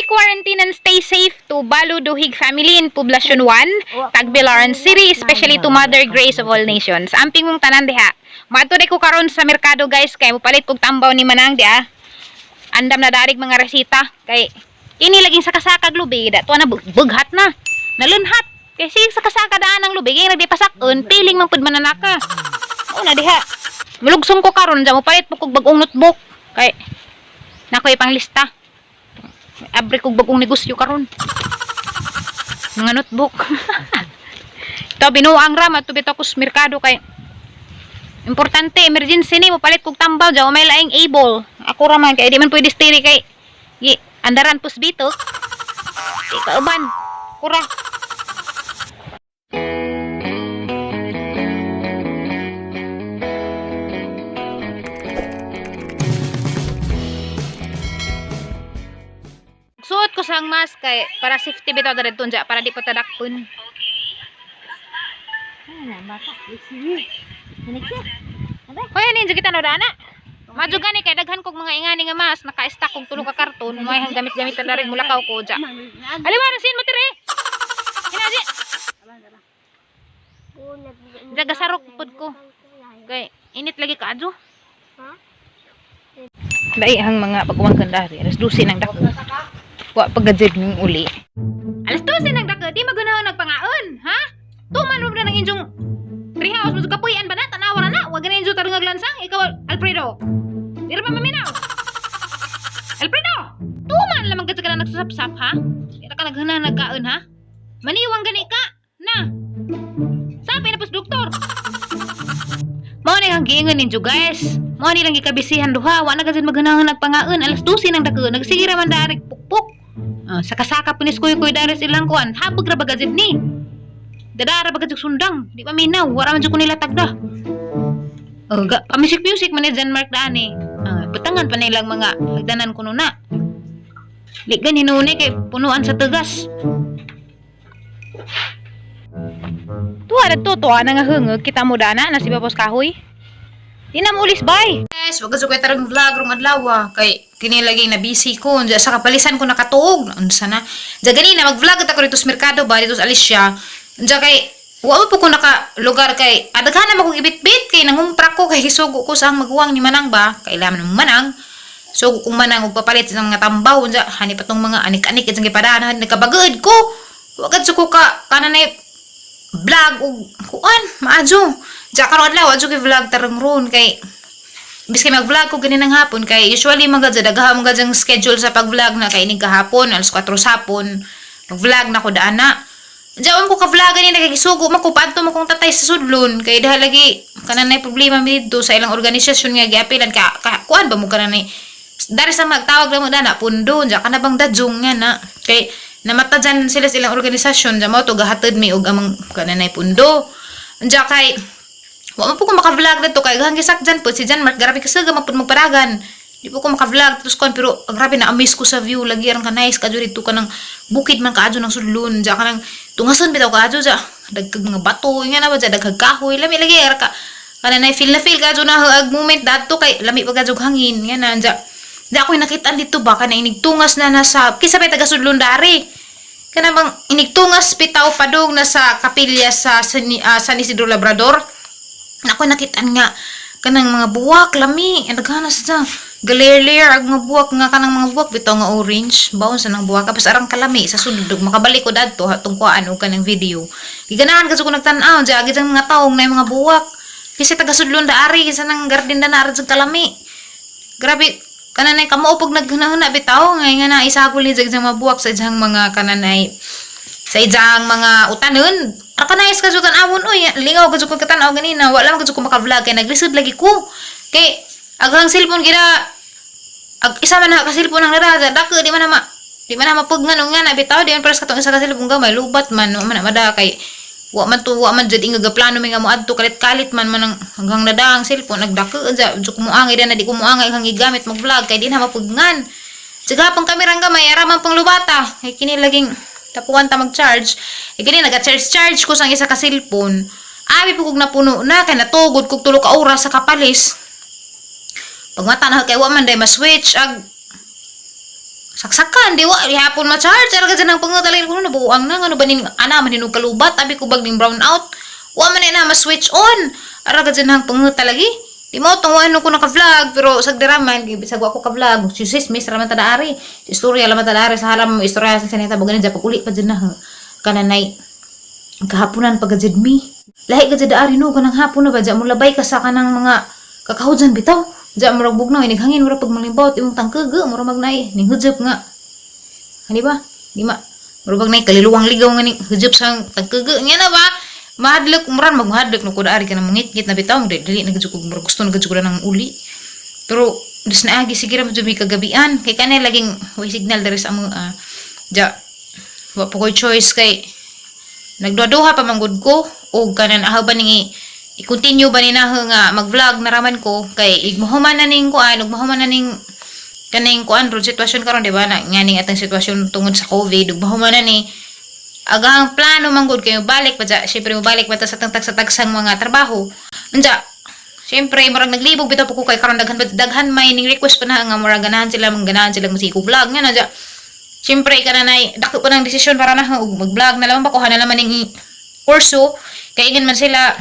quarantine and stay safe to Balu Duhig family in Poblacion 1, Tagbilaran City, especially to Mother Grace of all nations. Amping mong tanan diha. Maadto ko karon sa merkado, guys, kay mopalit kog tambaw ni Manang diha. Andam na darig mga resita kay kini laging sakasakag lubi da to na bughat na. Nalunhat. Kay sige sakasaka daan ang lubi kay nagdipasakon piling man pud mananaka. Mao na diha. Mulugsong ko karon dya mopalit po kog bag-ong notebook kay nako ipanglista. Abre kog bagong negosyo karon. Mga notebook. Ito, binuang ra, madto bitaw ko sa merkado kay importante, emergency ni, mopalit kog tambaw, diyan may laing able. Ako ra man, kay di man pwede stay kay, gi, andaran pus bito. Di kauban. Kura. Suot ko sang mask kay para safety bitaw diri tunja para di pa tadakpon. Hoy, ani kita no dana. Madyo gani kay daghan kog mga ingani nga mask, naka-stock kog tulo ka karton, may hang gamit-gamit na rin mulakaw ko dya. Aliwa na sin mo tire. Hinaji. Dya gasarok pud ko. Kay init lagi kaadyo. Dai ang mga pagumangkan dari alas 12 ng dako. Wa pagajid ng uli. Alas 12 ng dako, di magunahon nagpangaon, ha? Tuman mo na ng inyong treehouse mo kapuyan ba na? Tanawa na na. Wa gani injo tarungag lansang. Ikaw, Alfredo. Di ra pa maminaw. Alfredo! Tuman lamang ka na nagsusapsap, ha? Di ra ka naghana nagkaon, ha? Maniwang gani ka. Na. Sabi na pos doktor. Mao ni ang giingon ninyo, guys. Mao ni lang gikabisihan duha. Wa na gazin maghanahon nagpangaon. Alas 12 nang dako. Nagsige ra man darik pukpuk. Ah, saka-saka punis kuy kuy daris ilang kuan. Habog ra ba gazin ni? Dadara ba gazin sundang? Di pa minaw. Wala man jud ko nila tagda. Oh, ga, pa music music man ni Denmark daan eh. Ah, butangan pa nilang mga hagdanan kuno na. Di gani hinuni kay punuan sa tugas. Tuwa na to, tuwa na nga hungog. Kita mo dana, na si Babos Kahoy. Di na mo ulis, bye! Guys, wag ko tarong vlog rong adlaw ah. Kay kini lagi na busy ko. Unsa sa kapalisan ko nakatuog. Unsa na? Diya ganina mag-vlog ako dito sa merkado ba dito sa Alicia. Unsa kay wa mo po ko naka lugar kay adaghan na akong ibitbit kay nangumpra ko kay hisugo ko sa ang maguwang ni Manang ba. Kailangan ng Manang. Sugo kong Manang og papalit sa mga tambaw unsa hani pa tong mga anik-anik itong gipadaan nagkabagod ko. Wa gad ko ka kana na vlog og kuan maadyo. Diya karon adlaw adyo kay vlog tarong ron kay biski mag-vlog ko ganin ng hapon kay usually mga dyan, dagha mga dyan schedule sa pag-vlog na kay inig kahapon alas 4 sa hapon mag-vlog na ko daan na. Diyan ko ka-vlog ganin nagkisugo man ko paadto mo kong tatay sa sudlon kay dahil lagi kanan nay problema mi didto sa ilang organisasyon nga giapilan ka kuan ba mo kanan nay dari sa magtawag na mo dana pundo diya kana bang dadyong nga na kay namata dyan sila sa ilang organisasyon diya mo to gahatod mi og amang kanan nay pundo diya kay wa man po ko maka-vlog dito kay gahang gisak dyan po si Jan Mark grabe kasi man pud magparagan di po ko maka-vlog tapos kon pero ah, grabe na amaze ko sa view lagi ang ka nice kadyo dito ka ng bukid man kaadyo ng sudlon diya ka ng tungason bitaw kaadyo diya dagkag mga bato nga na ba diya dagkag kahoy lami lagi ara ka kana na feel kadyo na ag moment dadto kay lami pa kadyo hangin nga na diya diya ako nakitaan dito ba kana inigtungas na nasa kisa pa taga sudlon dari kana bang inigtungas bitaw padung na sa kapilya sa San Isidro Labrador. Ako nakitaan nga kanang mga buwak lami daghan na sa galer-ler ag mga buwak nga kanang mga buwak bitaw nga orange baon sa nang buwak tapos arang kalami sa sulod makabalik ko dadto hatong kuan og kanang video giganahan kasi ko nagtan-aw diya agad ang mga taong na yung mga buwak kasi taga sudlon da ari kinsa nang garden da na ara sa kalami grabe kananay kamo pag naghunahuna bitaw ngay nga na isagol ni jag mga buwak sa ijang mga kananay sa ijang mga utanon. Rakanayas ka tan awon oy, lingaw ka ko katan-aw ganina, wala man ko maka-vlog kay naglisod lagi ko. Kay aghang cellphone gina ag isa man na ka cellphone ang nara, dako di man na mapugnan nga na bitaw di man pares katong isa ka cellphone gamay lubat man wa man na mada kay wa man to wa man jud inga gaplano mi nga moadto kalit-kalit man man ang hanggang nada ang cellphone nagdako ja jud kumuangay na di kumuangay hang gigamit mag-vlog kay di na mapugnan. Sige pang kamera ang gamay ara man pang lubata kay kini laging tapuan ta mag-charge. E kini naga-charge charge ko sa isa ka cellphone. Abi po kog napuno na kay natugod kog tulo ka oras sa kapalis. Pagmata na kay wa man day ma-switch ag Saksakan di wa gihapon ma-charge. Ara ka dyan ang pangatalain ko, nabuang na ngano ba ning ana man hinog kalubat, abi ko bag ning brown out. Wa man na ma-switch on. Ara ka dyan ang panguta lagi. Di mo tong ano ko naka-vlog, pero sa diraman bisag wa ko ka-vlog, si miss raman ta ari. Istorya laman ta ari sa haram, istorya sa sanita bugan dyan pag uli pa dyan na kananay kahaponan pag jud mi. Lahi ka jud ari no, kanang hapon na ba dyan mo labay ka sa kanang mga kakahudyan bitaw. Diyan murag bugnaw, inig hangin, murag pag malimbawot imong tangkag, murag magnay ning hujop nga. Hani ba? Di ma. Murag magnay kaliluwang ligaw nga ning hujop sa tangkag nga na ba? Mahadlok umuran magmahadlok no kuda ari ka na mangitngit na bitaw, dili dili na gud ko murag gusto na gud ko nang uli. Pero dus naagi sige ra jud mi kagabian kay kanay laging way signal diri sa among ja wa pa koy choice kay nagduha pa man gud ko og kanan ahaw ba ning i-continue ba ni na nga mag-vlog na raman ko kay igmahuman na ning kuan ug mahuman na ning kaning kuan ron sitwasyon karon, di ba, na nga ning atong sitwasyon tungod sa COVID ug mahuman na ni agang plano man gud kayo balik pa dya. Syempre mobalik pa ta sa tag sa tagsang mga trabaho. Unja syempre murag naglibog bitaw po ko kay karon daghan daghan may ning request pa na nga murag ganahan sila musiko vlog nga na dya. Syempre kananay dako pa ng desisyon para na og mag-vlog na lamang ba ko na naman ning kurso kay ingin man sila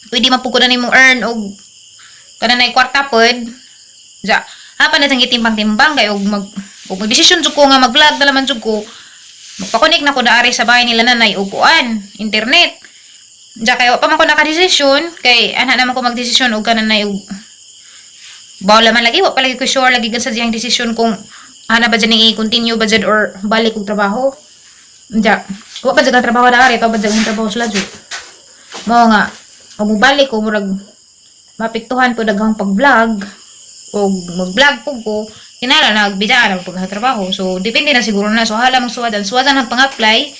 pwede man pud ko na nimong earn og kananay kwarta pod. Ja hapa na siyang gitimbang-timbang kay og magdesisyon jud ko nga mag-vlog na laman jud ko, magpa-connect na ko daari sa bahay nila nanay og kuan internet. Ja kay wa pa man ko nakadesisyon kay ana naman ko magdesisyon og kananay og bawal man lagi, wa pa lagi ko sure lagi gan sa diyang desisyon kung ana ba dyan i-continue ba dyan or balik og trabaho. Ja wa pa dyan ang trabaho daari to ba dyan ang trabaho sila jud mao nga og mobalik ko murag mapiktuhan po daghang pag-vlog o mag-vlog po ko kinala nagbidaan ang pagkatrabaho. So depende na siguro na. So hala mong suwadan suwadan ang pang-apply,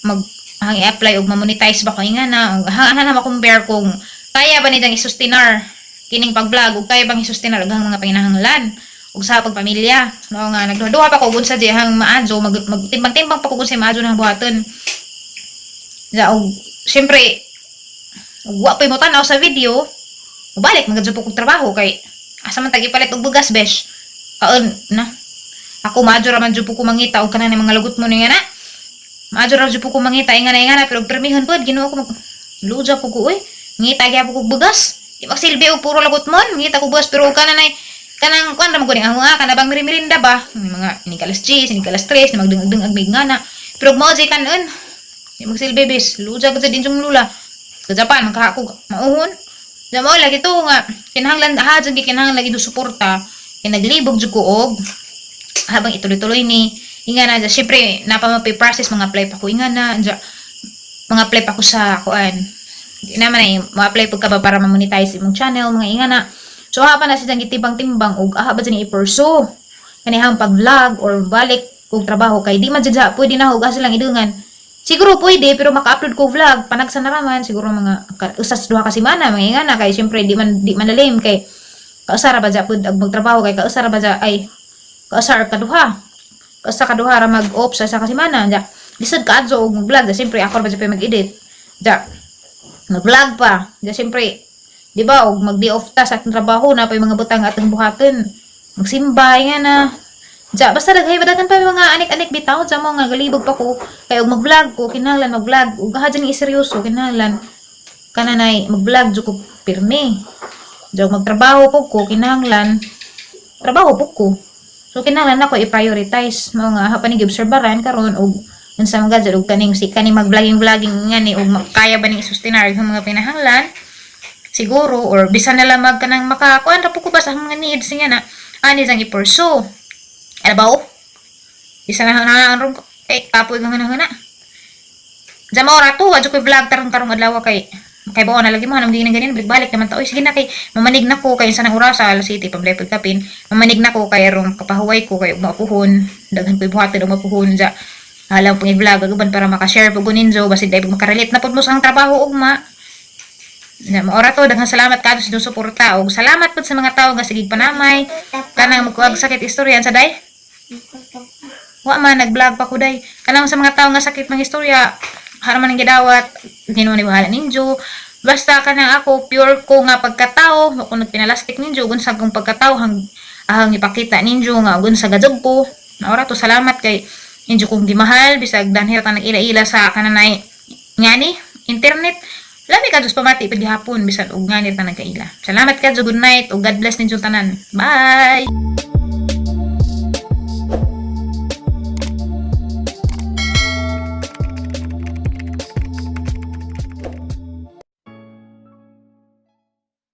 mag hang i-apply og ma-monetize ba ko nga na hang ana na ma-compare kung kaya ba nitang isustinar kining pag-vlog ug kaya bang isustinar ang mga panginahanglan ug sa pagpamilya. Mao nga nagduha pa ko ug unsa di hang maadyo mag, magtimbang-timbang pa ko kung unsay maadyo nang buhaton. Ja og syempre ug wa pa'y mo tan-aw sa video, mobalik man gud po kog trabaho kay asa man tag ipalit og bugas, besh? Kaon na ako, maadyo ra man jud po ko mangita og kanang mga lagot mo ni nga na maadyo ra jud po ko mangita inga na, pero permihon pod Ginoo ko mag luja po ko oy. Ngita gyapon ko og bugas, di magsilbi og puro lagot mon. Ngita ko bugas, pero kanang kanang kuan ra man gud ang kana bang merienda ba, mga inig alas 10, inig alas 3 na magdungag-dungag mig ngana, pero mao jay kanon di magsilbi, bes. Luja gud sa din lula sa Japan magkaha ko mauhon. Diyan mo lagi to nga kinahanglan ha jud kinahanglan lagi do suporta kay naglibog jud ko og habang ituloy-tuloy ni inga na. Syempre napa mo process, mga apply pa ko inga na dya, mga apply pa ko sa kuan. Di naman ay mo-apply pud ka ba para ma-monetize imong channel, mga inga na. So haba na siya gitimbang-timbang og aha ba dyan i-pursue kanihang pag-vlog or balik kog trabaho kay di man jud pwede na og asa lang idungan. Siguro pwede, pero maka-upload ko vlog panagsa na raman siguro mga usas duha ka semana, mga inga na, kay syempre di man lalim kay kausa ra ba dya pud ag magtrabaho, kay kausa ra ba dya ay kausa ra kaduha, kausa kaduha ra mag-off sa isa ka semana. Dya lisod kaadyo og mag-vlog. Dya syempre ako ra ba dya pa mag-edit, dya mag-vlog pa. Dya syempre di ba og mag-day off ta sa atong trabaho na pa yung mga butang atong buhaton, magsimba nga na. Dya basta daghay daghan pa yung mga anik-anik bitaw. Dya mo nga galibog pa ko kay og mag-vlog ko kinahanglan mag-vlog ug ha dyan iseryoso, kinahanglan kananay mag-vlog jud ko pirmi. Dya og magtrabaho po ko kinahanglan trabaho po ko. So kinahanglan nako i-prioritize mao nga ha pa ni obserbaran karon og unsa man gad og kaning si kaning mag-vlogging vlogging nga ni og kaya ba ning isustinar ang mga pinahanglan siguro or bisan na lang mag kanang makakuan ra po ko ba sa mga needs niya na ani sang i-pursue. Ano ba oh? Isa na na ang eh kapoy nga na. Diyan mo ra to, adyo koy vlog tarong karong adlaw kay kay bawa na lagi mo hanam ganyan ganyan balik naman ta oy. Sige na kay mamanig na ko kay sa nang oras alas 7 pamlay pagkapin mamanig na ko kay rong kapahuway ko kay mapuhon daghan koy buhaton og mapuhon. Ja halang pang i-vlog ag uban para maka-share pug ninyo basin dai makarelate na pud mo sa ang trabaho ugma na. Maora to, daghang salamat kadto sa inyong suporta ug salamat pud sa mga tawo nga sige panamay kanang magkuag sakit istorya sa day. Wa man nag-vlog pa ko day. Kanang sa mga tawo nga sakit mga istorya, hara man ang gidawat, Ginoo ni bahala ninyo. Basta kanang ako pure ko nga pagkatao, wa ko nagpinalastik ninyo ug unsa kong pagkatao hang ahang ipakita ninyo nga ug unsa gajog ko. Naora to, salamat kay injo kong gimahal bisag danhil ta nag-ila-ila sa kananay ngani internet. Lami ka pamati pag gihapon bisan og ngani ta nagkaila. Salamat kadyo, good night ug God bless ninyo tanan. Bye.